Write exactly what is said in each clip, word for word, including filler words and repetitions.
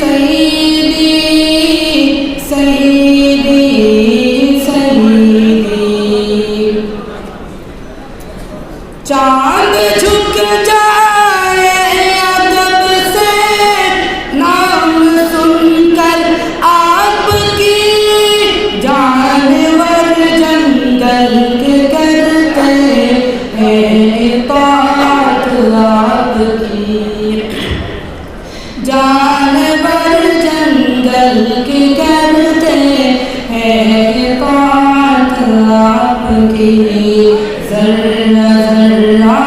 سیدی، سیدی، سیدی۔ چاند جھک جائے ادب سے نام سن کر آپ کی، جانور جنگل کے کرتے ہیں اطاعت آپ کی۔ جانور جنگل کی کرتے ہیں اطاعت آپ کی، ذرہ ذرہ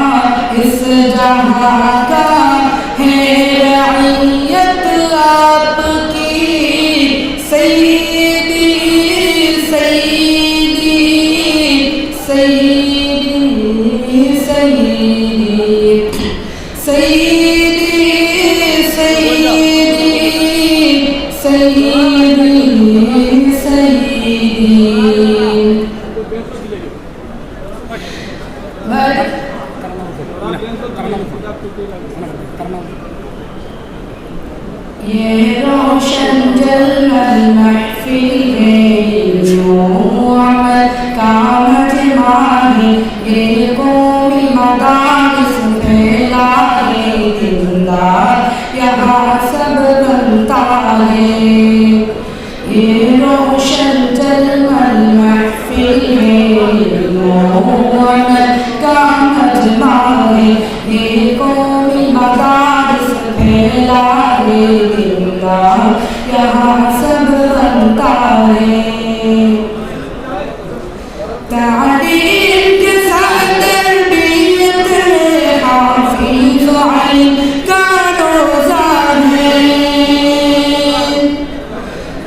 اس جہاں کا ہے رعیت آپ کی۔ سیدی، سیدی، سیدی، سیدی۔ سیدی، سیدی، سیدی، سیدی۔ یہ روشن جلوہ محفل ہے، علم و عمل کا مجمع ہے، یہ قومی مدارس پھیلا ہے، دیندار یہاں سب بنتا ہے۔ یہ روشن جلوہ محفل ہے، علم و عمل کا مجمع ہے، یہ قومی مدارس پھیلا ہے، دیندار یہاں سب بنتا ہے۔ تعلیم کے ساتھ تربیت ہے، حافظ علم کا روزہ ہے۔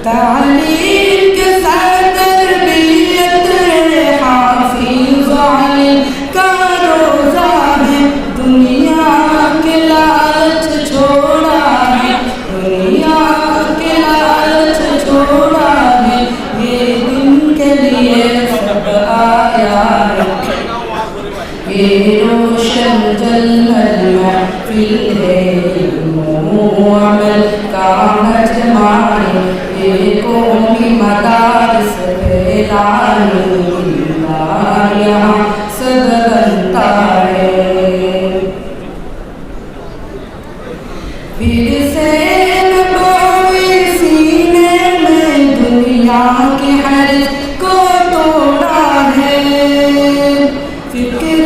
تعلیم کے ساتھ تربیت ہے، حافظ علم کا روزہ ہے۔ دنیا کے لالچ چھوڑا ہے، دنیا کے لالچ چھوڑا ہے، یہ دین کے لیے سب آیا ہے۔ یہ روشن جلوہ محفل ہے، علم و عمل کا مجمع ہے، یہ قومی مدارس پھیلا ہے، دیندار یہاں سب بنتا ہے۔ پھر سے نبوی سینے میں دنیا کی حرص کو توڑا ہے۔ فکر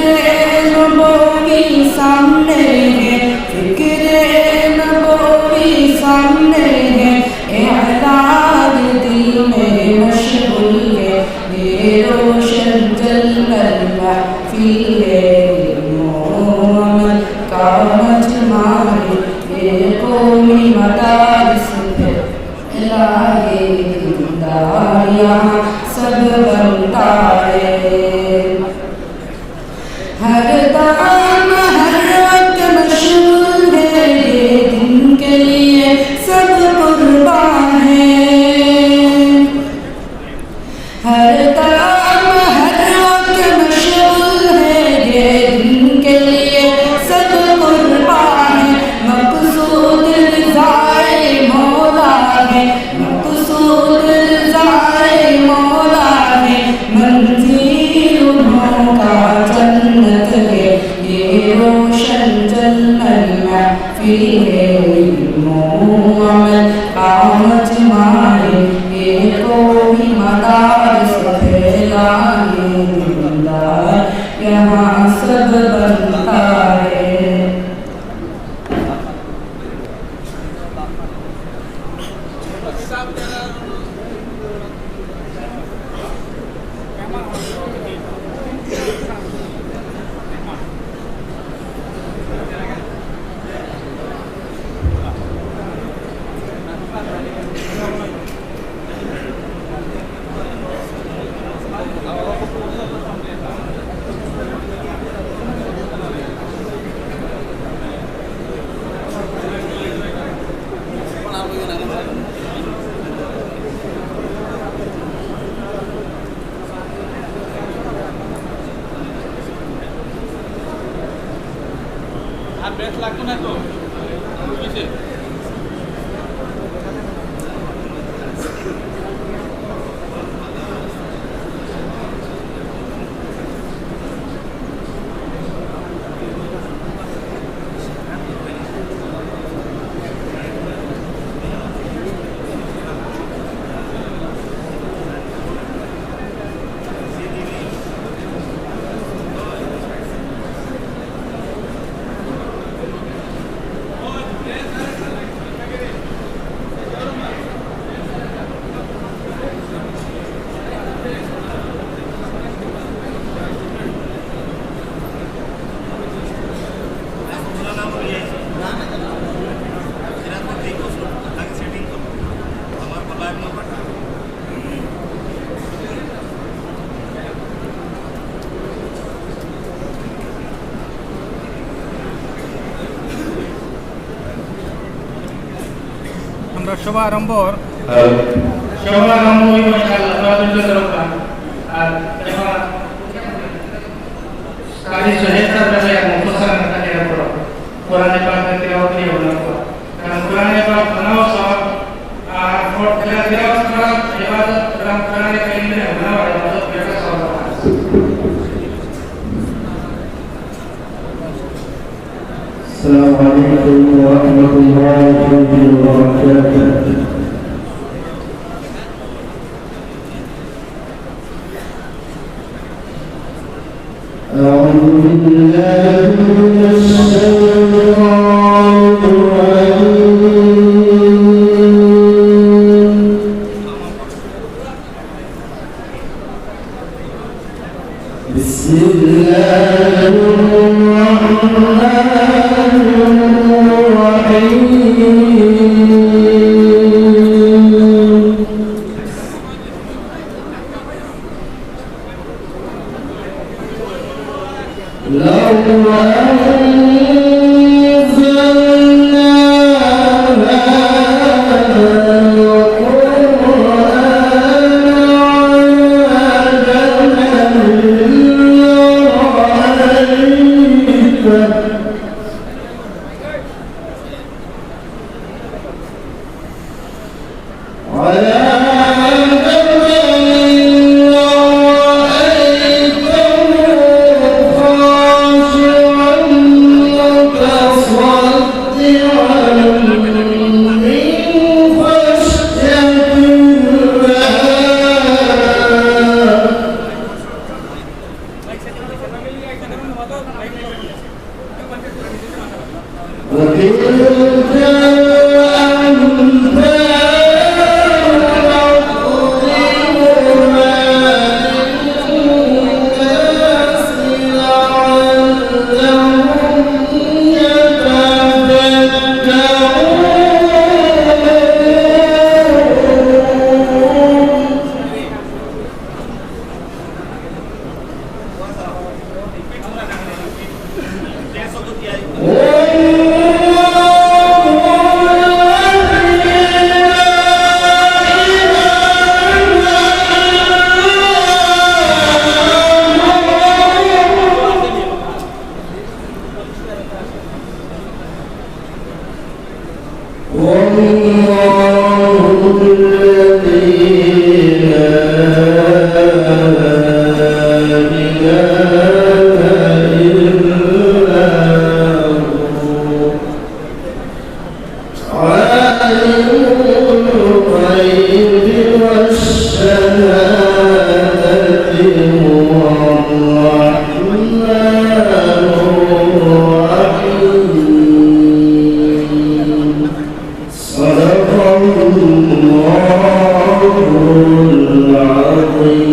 نبوی سامنے ہے، فکر نبوی سامنے ہے، اعلان دل میں مشغول ہے۔ یہ روشن جلوہ محفل ہے، علم و عمل کا مجمع ہے، یہ قومی مدارس پھیلا ہے، دیندار یہاں سب بنتا ہے۔ ہر دم ہر وقت مشغول ہے، یہ دین کے لیے سب قربان ہے۔ ہر دم ہر وقت مشغول ہے، یہ دین کے لیے سب قربان ہے۔ مقصود رضائے مولا ہے، مقصود رضائے مولا ہے، منزل انہوں کا جنت ہے۔ یہ روشن جلوہ محفل ہے، علم و عمل کا مجمع ہے، یہ قومی مدارس پھیلا ہے، دیندار یہاں سب بنتا ہے۔ আর বেশ লাগতো না তো? বুঝেছে? আমরা সভা আরম্ভর, সভা আরম্ভ হইব ইনশাআল্লাহ। আর এখন কারি সোহেল স্যার ভাই এক মুখতাসর একটা এর উপর কোরআনে পাক তিলাওয়াত নিয়ে ওনার উপর। কারণ কোরআনে পাক শোনাও সব, আর পড়-, তিলা-, তিলাওয়াত করা ইবাদত, কারণ কোরআনে কারিম নিয়ে ওনার ইবাদত বেটা সব আছে। السلام عليكم ورحمة الله وبركاته. أعوذ بالله من الشيطان الرجيم. بسم الله الرحمن الرحيم. لو أنزلنا هذا القرآن على جبل لرأيته على جبل لرأيته خاشعا متصدعا من خشية الله. وتلك الأمثال نضربها للناس لعلهم يتفكرون. والله الذي لا إله إلا هو عالم الغيب والشهادة هو الرحمن الرحيم. صدق الله العظيم.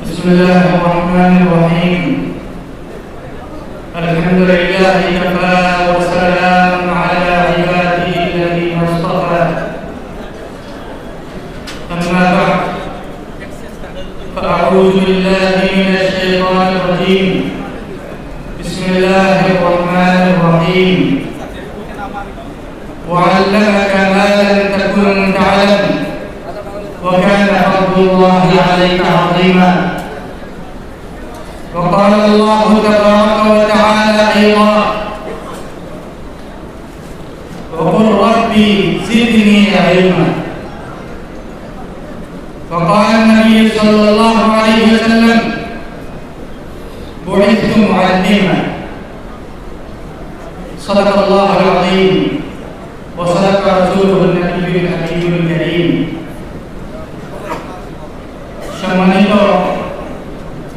بسم الله الرحمن الرحيم. الحمد لله وكفى وسلام على عباده الذين اصطفى. أما بعد، فأعوذ بالله من الشيطان الرجيم. بسم الله الرحمن الرحيم. وعلمك ما لم تكن تعلم، وكان فضل الله عليك عظيما. وقال الله تبارك وتعالى أيضا: وقل رب زدني علما. وقال النبي صلى الله عليه وسلم: بعثت معلما. صدق الله العظيم وصدق رسوله النبي الحبيب الكريم। সম্মানিত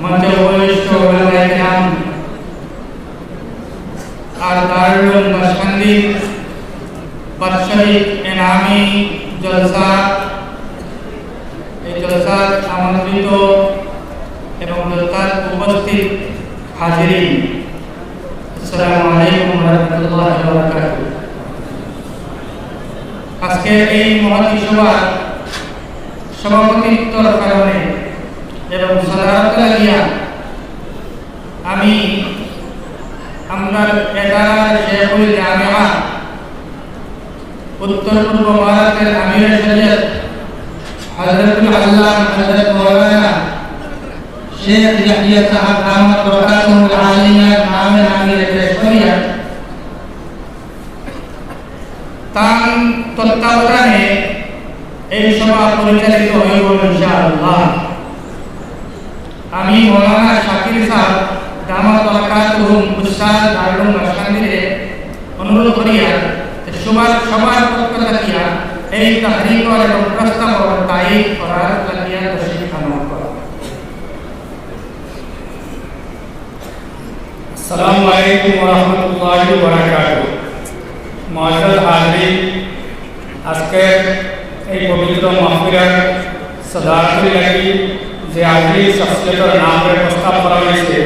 মঞ্চে উপবিষ্ট ওলামায়ে কেরাম, আর দারুল উলুম বাঁশকান্দির বাৎসরিক এনামি জলসা, এই জলসাত আমন্ত্রিত এবং জলসাত উপস্থিত হাজিরিন, আসসালামু আলাইকুম ওয়া রাহমাতুল্লাহি ওয়া বারাকাতুহু। আজকের এই মহতী সভার সভাপতিত্বর কারণে এবং সদারত লাগিয়া আমি আমরার এডারার শেখুল জামিয়া, উত্তর পূর্ব ভারতের আমির শরিয়ত হযরতুল আল্লামা হযরত মাওলানা শেখ ইয়াহইয়া সাহেব দামাত বারকাতুহুমুল আলিয়া নামে আমির পেশ করিয়া তান তত্ত্বাবধানে এই সভা পরিচালিত হইব ইনশাআল্লাহ। আমি মৌলানা শাকির সাহেব দামাত বারকাতুহুম উস্তাদ দারুল উলুম বাঁশকান্দিরে অনুরোধ করিয়া সভার, সভার পক্ষ থাকিয়া এই তাহরিকর এবং প্রস্তাবর তায়িদ করার লাগিয়া তশরিফ আনা করা। আসসালামু আলাইকুম ওয়া রাহমাতুল্লাহি ওয়া বারাকাতুহু। মুআজ্জাজ হাজিরিন, আজকে এই পবিত্র মাহফিলর সদারতর লাগি যে আজীজ শখসিয়তর নামরে প্রস্তাব করা হয়েছে,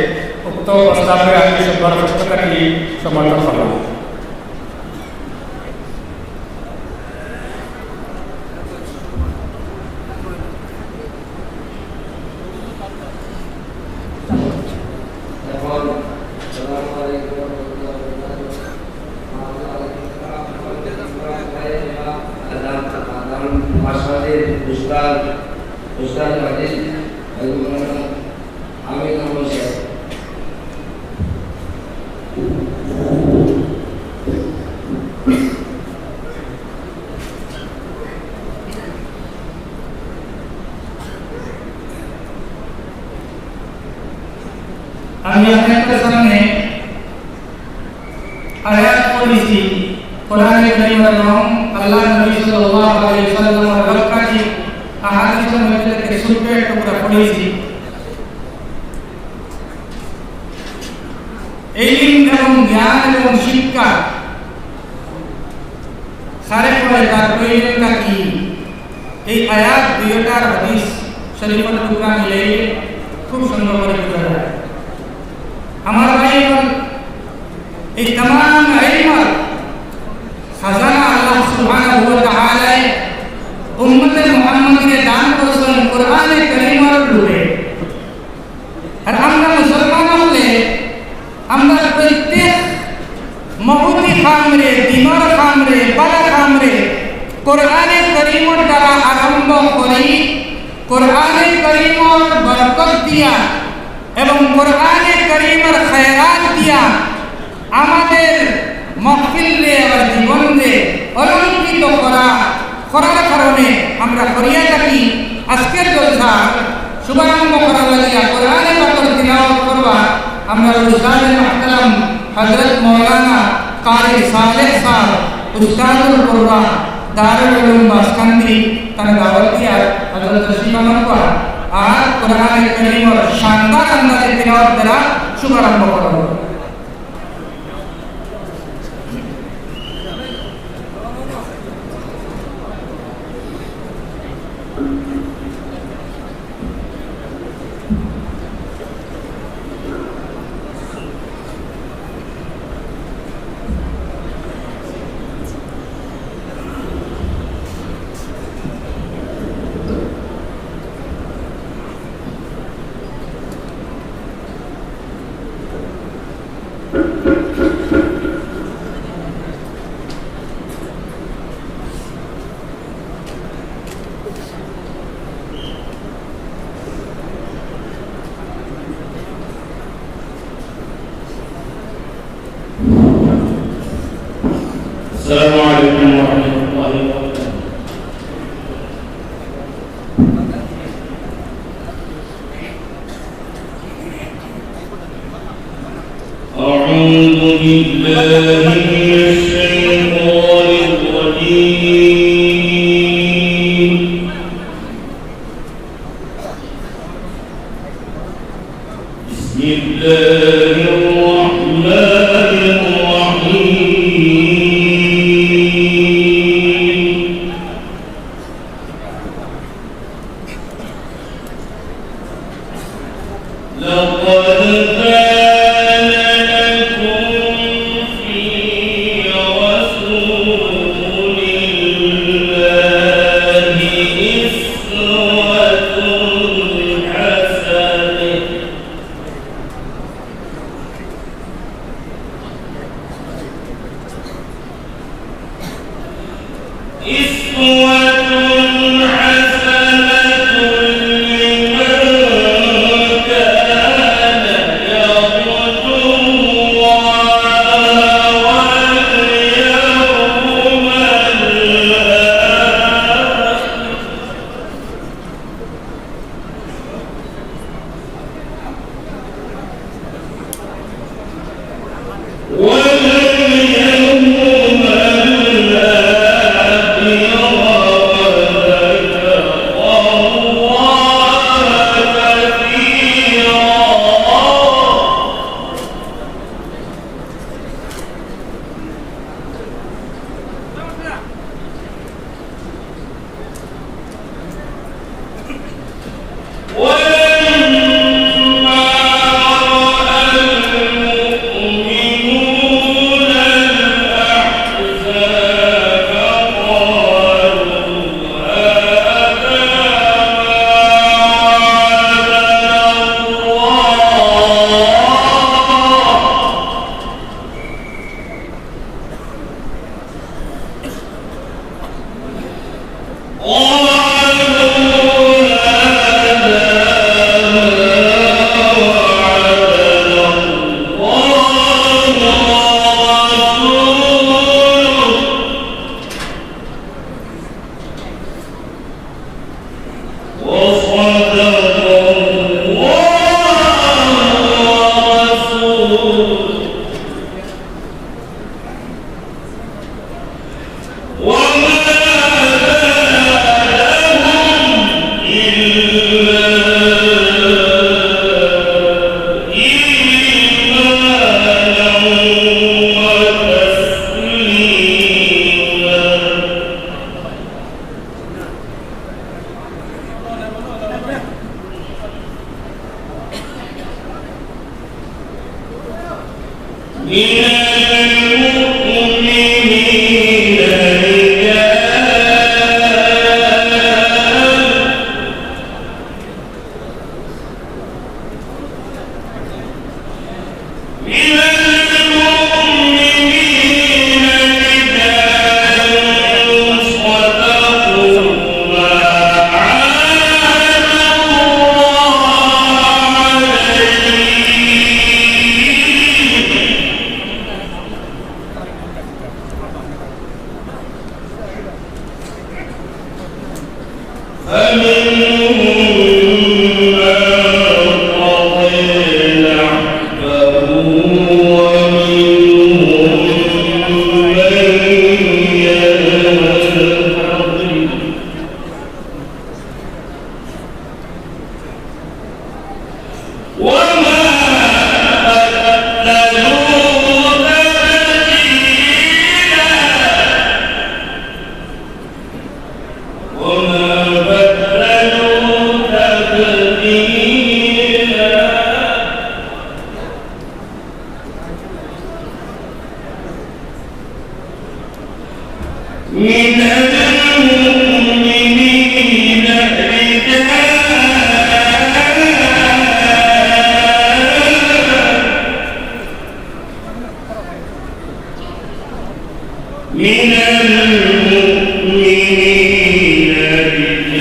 উক্ত প্রস্তাবরে আমি সবার পক্ষ থাকি সমর্থন করলাম। এখন আসসালামু আলাইকুম ওয়া রাহমাতুল্লাহি ওয়া বারাকাতুহু। আদাব, আদাব, মাশাআল্লাহ, উস্তাদ, উস্তাদ হাদিস, আমি নাম বলছি। আমি আপনাদের সামনে আয়াত পড়েছি কোরআনে কারীমর এবং আল্লাহর নবী সাল্লাল্লাহু আলাইহি ওয়াসাল্লামর লক্ষাধিক আহাদিসর মধ্যে থেকে ছোট্ট এক টুকরা পড়েছি। ইলম এবং জ্ঞান এবং শিক্ষা কারে পড়ে, তার প্রয়োজনটা কি? এই আয়াত দুইটার হাদিস শরীফর টুকরা মিলে খুব সুন্দর করে বুঝা যায়। আমার ভাই, এখন এই তামাম ইলমর খাজানা আল্লাহ সুবহানাহু ওয়া তাআলায় উম্মতে মুহাম্মদীরে দান করছেন কোরআনে কারীমর রূপে। আর আমরা মুসলমান হলে আমরা প্রত্যেক মহতি কামরে, দিনর কামরে, বালা কামরে কোরআনে কারীমর দ্বারা আরম্ভ করি। কোরআনে কারীমর বরকত দিয়া এবং কোরআনে কারীমর খায়রাত দিয়া আমাদের মহফিলরে, আমার জীবনরে অলঙ্কৃত করা, করার কারণে আমরা করিয়া থাকি। আজকের জলসা শুভারম্ভ করার লাগিয়া কোরআনে পাকর তিলাওয়াত করবা আমরা উস্তাদে মুহতারাম হযরত মাওলানা কারি সালেহ সাহেব, উস্তাদুল কুররা, দারুল উলুম বাসকান্দি, তানে দাওয়াত দিয়া হযরত তশরিফ আনবা। আর কোরআনে কারীমর শানদার আন্দাজে তিলাওয়াত দ্বারা শুভারম্ভ করবা। السلام عليكم ورحمة الله وبركاته. أعوذ بالله من الشيطان الرجيم. بسم الله الرحمن الرحيم. لقد كان لكم في رسول الله أسوة حسنة. أسوة حسنة لمن كان يرجو الله واليوم الآخر. ولما رأى المؤمنون الأحزاب قالوا هذا ما وعدنا الله وصدق الله ورسوله. وما زادهم إلا إيمانا وتسليما. من المؤمنين رجال من المؤمنين رجال صدقوا ما عاهدوا الله عليه. فمنهم من قضى نحبه ومنهم من ينتظر. وما بدلوا تبديلا. وما بدلوا تبديلا. من المؤمنين رجال من المؤمنين رجال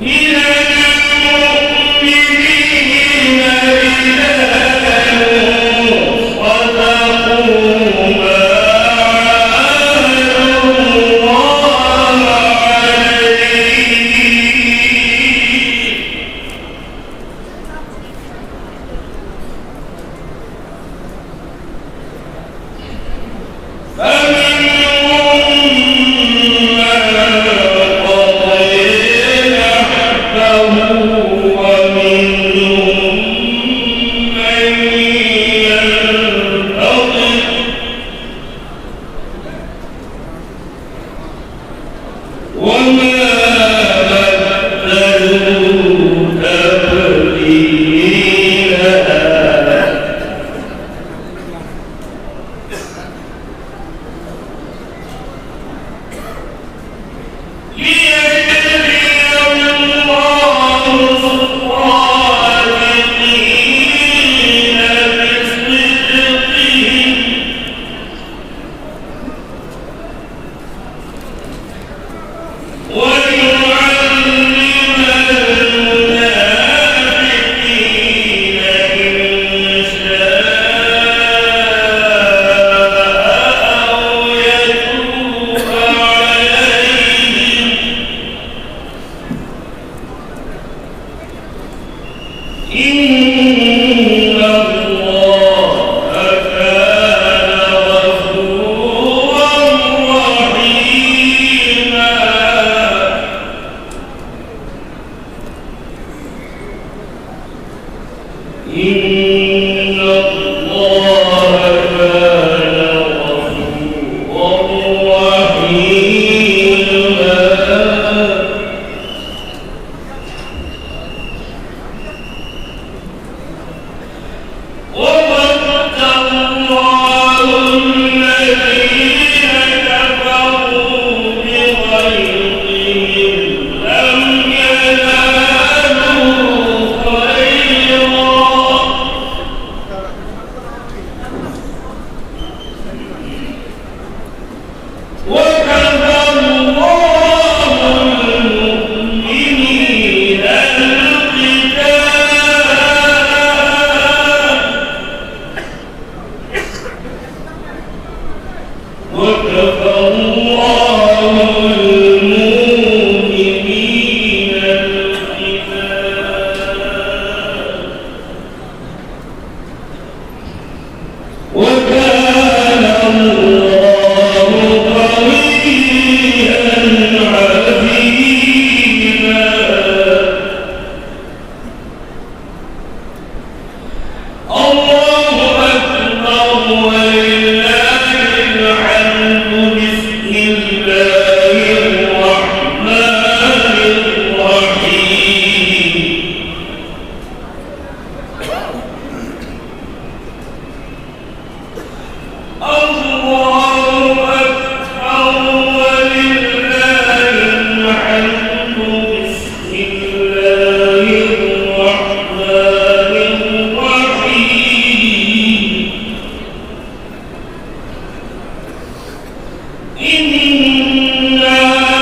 من المؤمنين رجال صدقوا ما عاهدوا الله عليه. ومنهم من ينتظر وما بدلوا تبديلا. ليجزي الله الصادقين بصدقهم ويعذب المنافقين إن شاء أو يتوب عليهم إن الله كان غفورا رحيما. إن الله كان غفورا رحيما. وَوَدَّ اللَّهُ الَّذِينَ كَفَرُوا بِغَيْظِهِمْ لَمْ يَنَالُوا خَيْرًا وَكَفَى اللَّهُ الْمُؤْمِنِينَ الْقِتَالَ وَكَفَى اللَّهُ الْمُؤْمِنِينَ الْقِتَالَ وَكَانَ اللَّهُ قَوِيًّا عَزِيزًا. الله أكبر ولله الحمد. بسم الله الرحمن الرحيم. الله أكبر ولله الحمد. بسم الله الرحمن الرحيم. إنا أعطيناك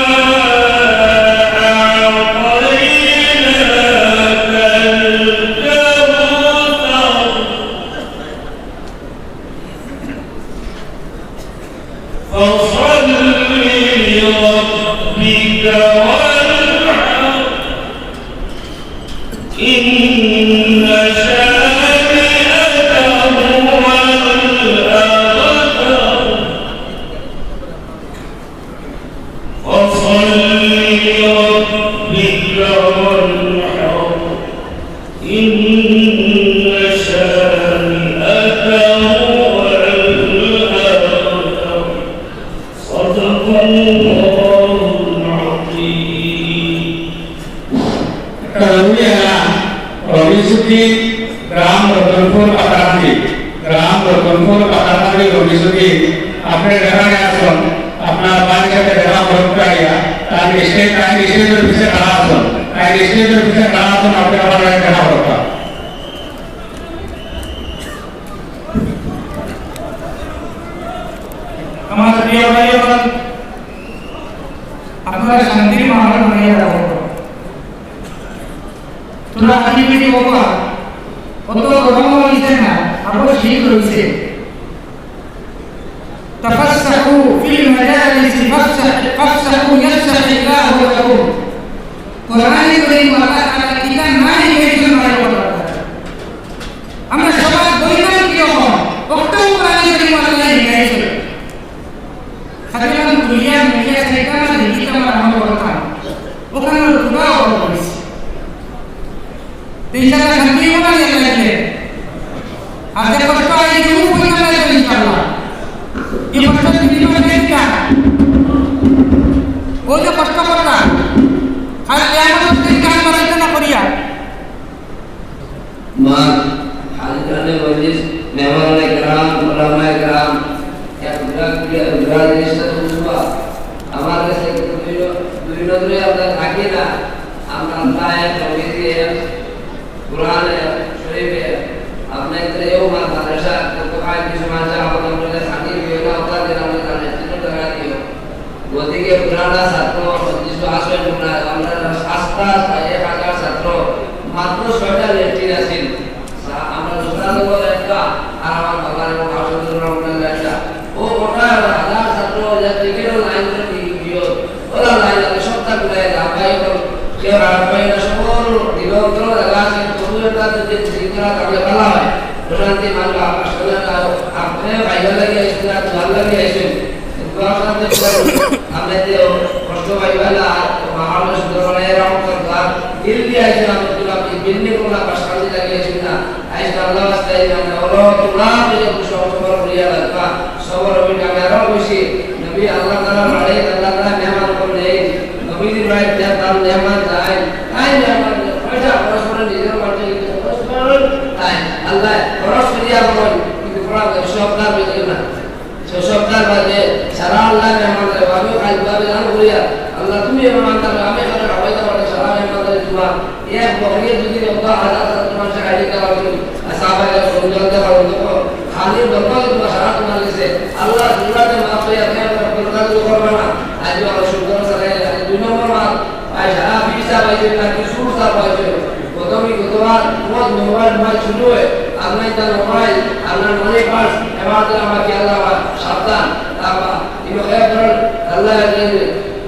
الكوثر. فصل لربك وانحر. إن شانئك هو الأبتر. فصل لربك وانحر. إن شانئك هو الأبتر. صدق الله العظيم. একটা জরুরি এলান, রবি সুতি, গ্রাম রতনপুর পাতাকান্দি, গ্রাম রতনপুর পাতাকান্দি রবি সুতি, আপনে যেখানো আছইন, আপনার ভাইর সাথে দেখা করতে আইয়া, তাইন স্টেজ, তাইন স্টেজর পিছে খাড়া আছইন, তাইন স্টেজর পিছে খাড়া আছইন, আপনে আপনার দেখা করতে। আমার প্রিয় ভাই ও বোন, আপনারা শান্তির মাহল বানাইয়া রাখো। তোমরা আজকে বেশি বাবা, অত গরম অইছে না, আরো শীত অইছে। تفسحوا في المجالس فافسح-، فافسحوا يفسح الله لكم। কোরআনে করিম আল্লাহ তাআলা কিতা না হিকাইছইন, আমরা সবাই বইমান কি অখন? অখান কোরআনে করিম আল্লাহ হিকাইছইন। খালি আমরা দুনিয়া, দুনিয়া চাইতাম আর দেখিতাম আর আমল করতাম। অখান খুদা অর্ডার করিছে। আর যে কষ্ট আইছে, ও কই না, ইনশাআল্লাহ। এই কষ্ট দিন পাশে দিন না। ও যে কষ্ট করলা, আর কিয়ামতের দিন কান বাড়াইতে না করিয়া। মা, হাজিরানে মজলিস, মেহমানানে কেরাম, ওলামায়ে কেরাম, এক বিরাট, বিরাট, বিরাট জিনিসটা তো বুঝবা। আমার কাছে কিন্তু দুই ন-, দুই নজরে আমরা থাকি না। আমরা আল্লাহ এক, নবী এক, কোরআন এক, শরীফ এক। আপনি তো এও মা-, মাদ্রাসা, তো কোথায় কিছু মাদ্রাসা আমাদের মধ্যে থাকি, বিভিন্ন অবদান দিলাম, জানেন, কিন্তু টাকা দিও। গতিকে পুরানা ছাত্র, কিছু আসবেন না, আমরা আস্তে আস্তে এক হাজার ছাত্র, মাত্র ছয়টা লেট্রিন আছিল। সা-, আমরা দোকানে বলে একটা, আর আমার বাবার এবং ভাষণ একটা। ও ওটা হাজার ছাত্র, যা টিকিটও লাইন করে দিয়ে দিও। ওরা লাইন লাগে, সবটা ঘুরে যায়। আমরা এখন কেউ রাত পাই না, সব দিগন্ত জায়গা আছে, তবু একটা যদি ঠিক করা থাকলে ভালো হয়। প্রশান্তি মানবে, আপনার সঙ্গে আপনি ভাইবার লাগিয়ে আসবেন, আর দোয়ার লাগিয়ে আসবেন। দোয়া করতে করতে আমরা যে কষ্ট পাইবা না, আর মাহলে সুন্দর বানায় রাখো, দোয়া দিল দিয়ে আসেন, আমরা তো আপনি বিল্ডিং কোনো পাশাপাশি লাগিয়ে আসেন না। আইসা আল্লাহ আস্তে আইসা আমরা বলো, তোমরা যে সব সবার করিয়া লাগবা, সবার অভিযোগ আরো বেশি। নবী আল্লাহ তাআলা বাড়ি, আল্লাহ তাআলা মেহমান করে নেই। নবীজির বাড়িত যে তার মেহমান যায়, তাই মেহমান যায়। পয়সা খরচ করে নিজের বাড়িতে নিজে খরচ করেন, তাই আল্লাহ খরচ করিয়া বলেন, কিন্তু পড়া সব তার বেঁচে না। সে সপ্তাহ বাদে সারা আল্লাহ মেহমান রে, আমিও খাই পাবে জানো করিয়া, আল্লাহ তুমি মেহমান থাকো, আমি এখানে খাওয়াইতে পারি, সারা মেহমান রে তোমার। এক বকরিয়ে যদি অত হাজার হাজার তোমার সে খাইতে পারো তুমি, আর সাহাবায়ে কেরাম সন্ধ্যা হতে পারো তো, খালি বলবো যে তোমার সারা তোমার গেছে, আল্লাহ তোমরা যে মাফ হইয়া দেয়, আমরা পুরোটা যদি করবে না, আজ আমরা সুন্দর সারাই, আজ দুই নম্বর মাস, ভাই সারা বিশ চা পাইছে, নাকি সুর চা পাইছে, প্রথমে গতবার তোমার মোবাইল মোবাইল শুরু হয়, আপনার তার মোবাইল, আপনার মনি পার্স, এবার তো আমার খেয়াল রাখা, সাবধান, তারপর ইনো খেয়াল করেন, আল্লাহ একজন,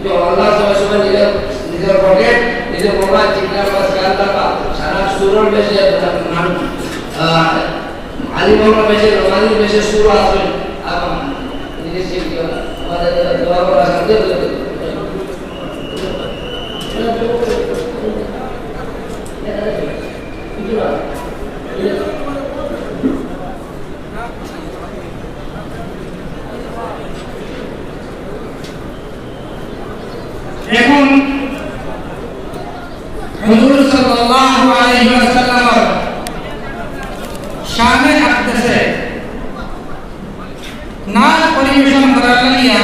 যে আল্লাহ সবাই সবাই নিজের, নিজের পকেট, নিজের মোবাইল, ঠিক না, বাস খেয়াল রাখা, সারা সুরর বেশে, আহ, আলিম আমরা বেশে, রোমানির বেশে সুর আছে, আর জিনিস ঠিক না, আমাদের দোয়া করা সাথে এখন হুজুর সাল্লাল্লাহু আলাইহি ওয়াসাল্লামর শানে আকদাসে নাচ পরিবেশন করার লাগিয়া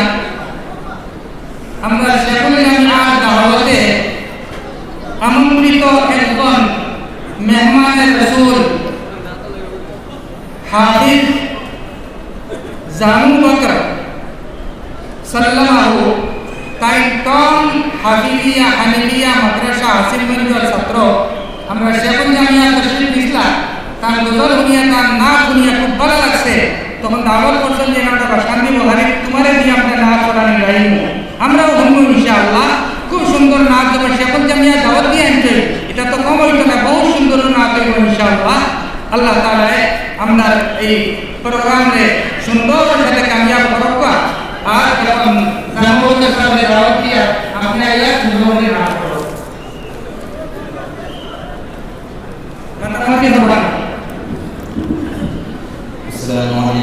আমরা শেখুল জামিয়ার দাওয়াতে আমন্ত্রিত একজন মেহমানে রসুল হাফিজ জানু বকর সাল্লামাহু, তাইন টং হাফিজিয়া হানিফিয়া মাদ্রাসা হাসিমগঞ্জর ছাত্র, আমরা শেখুল জামিয়া তশরিফ দিছলা, তান গজল হুনিয়া, তান নাচ হুনিয়া খুব ভালা লাগছে। তখন দাওয়াত করছইন যে আমরা বাসান্দি বহারি তোমারে দিয়া আমরা নাচ করানি গাইমু। আমরাও হুনমু ইনশাআল্লাহ। খুব সুন্দর নাচ, যেমন শেখুল জামিয়া দাওয়াত দিয়া আনছে, ইটা তো কম অইতো না, বহুত সুন্দর নাচ অইবো ইনশাআল্লাহ। আল্লাহ তাআলায় আমরার এই প্রোগ্রামরে সুন্দর সাথে কামিয়াব করউক্কা। আর এখন জামালউদ্দিন সাহেবরে দাওয়াত দিয়া আপনি আইয়া সুন্দর করে নাচ করো। মাতামাতি হবা না। আসসালামু আলাইকুম।